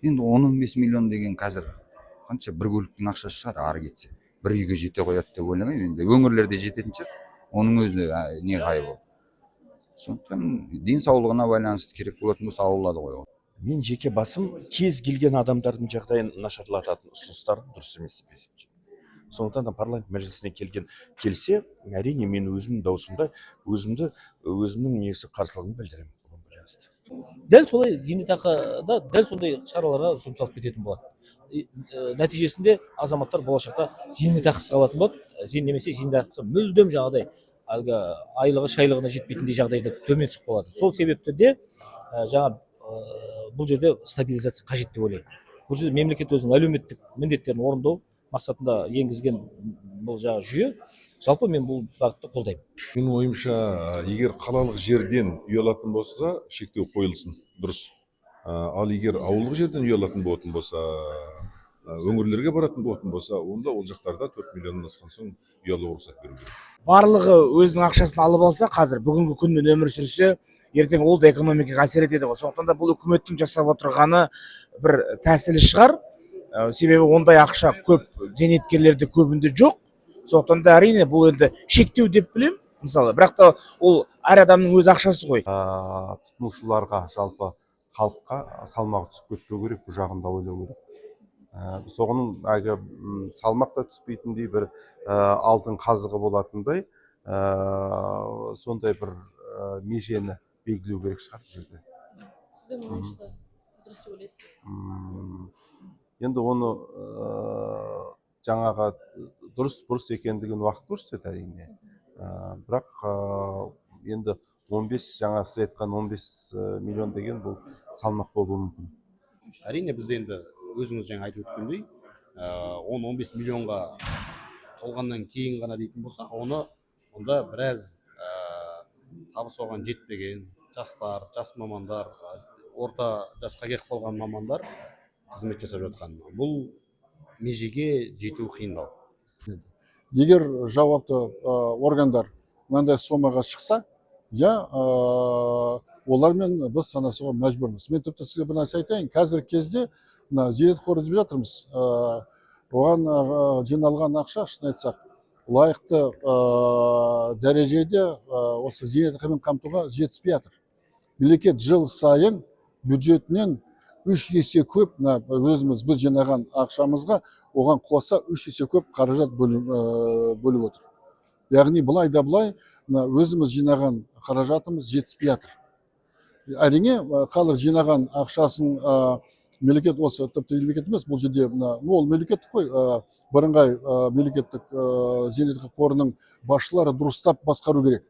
Енді 10-15 миллион деген қазір қанша, бір көліктің ақшасы шығар ары кетсе. Бір үйге жете қояды деп ойламаймын. Енді өңірлерде жететін шығар, оның өзі не қайғы ол. Сондықтан денсаулығына байланысты керек болатын болса, ала алады ғой ол. Мен жеке басым кез келген адамдардың жағдайын нашарлататын ұсыныстарды дұрыс емес деп есептеймін. Сондықтан да парламент мәжілісіне келген келсе, әрине, мен өзімнің даусымда өзімді, өзімнің несі, қарсылығымды білдіремін бұған байланысты. Дәл солай зейнетақы да дәл сондай шараларға жұмсалып кететін болады. И нәтижесінде азаматтар болашақта зейнетақысыз қалатын болады немесе зейнетақысы мүлдем жаңағыдай әлгі айлығы шайлығына жетпейтіндей жағдайда төмен түсіп қалады. Сол себепті де жаңа бұл жерде стабилизация қажет деп ойлаймын. Бұл жерде мемлекет өзінің әлеуметтік міндеттерін орындау мақсатында енгізген бұл жаңа жүйе. Жалпы мен бұл бағытты қолдаймын. Менің ойымша, егер қалалық жерден үй алатын болса, шектеу қойылсын, дұрыс. Ал егер ауылдық жерден үй алатын болатын болса, өңірлерге баратын болатын болса, онда ол жақтарда 4 миллионнан асқан соң үй алуға рұқсат беру керек. Барлығы өзінің ақшасын алып алса, қазір бүгінгі күнмен өмір сүрсе, ертең ол да экономикаға әсер етеді ғой. Сондықтан да бұл үкіметтің жасап отырғаны бір тәсілі шығар. Себебі ондай ақша көп зейнеткерлерде, көбінде жоқ. Сондықтан да, әрине, бұл енді шектеу деп білемін мысалы, бірақ та ол әр адамның өз ақшасы ғой. Тұтынушыларға, жалпы халыққа салмағы түсіп кетпеу керек, бұл жағын да ойлау керек. Соның әлгі салмақ та түспейтіндей бір алтын қазығы болатындай сондай бір межені белгілеу керек шығар бұл жерде. Сіздің ойыңызша, дұрыс деп ойлайсыз ба? Енді оны жаңағы дұрыс бұрыс екендігін уақыт көрсетеді, әрине. Бірақ енді 15, жаңа сіз айтқан 15 миллион деген бұл салмақ болуы мүмкін. Әрине, біз енді өзіңіз жаңа айтып өткендей, 10-15 миллионға толғаннан кейін ғана дейтін болсақ, оны онда біраз табыс оған жетпеген жастар, жас мамандар, орта жасқа келіп қалған мамандар қызмет жасап жатқан, бұл межеге жету қиындау. Егер жауапты органдар мынандай сомаға шықса, иә, олармен біз санасуға мәжбүрміз. Мен тіпті сізге бір нәрсе айтайын: қазіргі кезде мына зейнет қоры деп жатырмыз, оған жиналған ақша, шын айтсақ, лайықты дәрежеде осы зейнетақымен қамтуға жетіспей жатыр. Мемлекет жыл сайын бюджетінен үш есе көп, мына өзіміз, біз жинаған ақшамызға, оған қоса үш есе көп қаражат бөліп отыр. Яғни былай да былай мына өзіміз жинаған қаражатымыз жетіспей жатыр. Әрине, халық жинаған ақшасын мемлекет осы, тіпті мемлекет емес бұл жерде, мына, ну, ол мемлекеттік қой, бірыңғай мемлекеттік зейнетақы қорының басшылары дұрыстап басқару керек.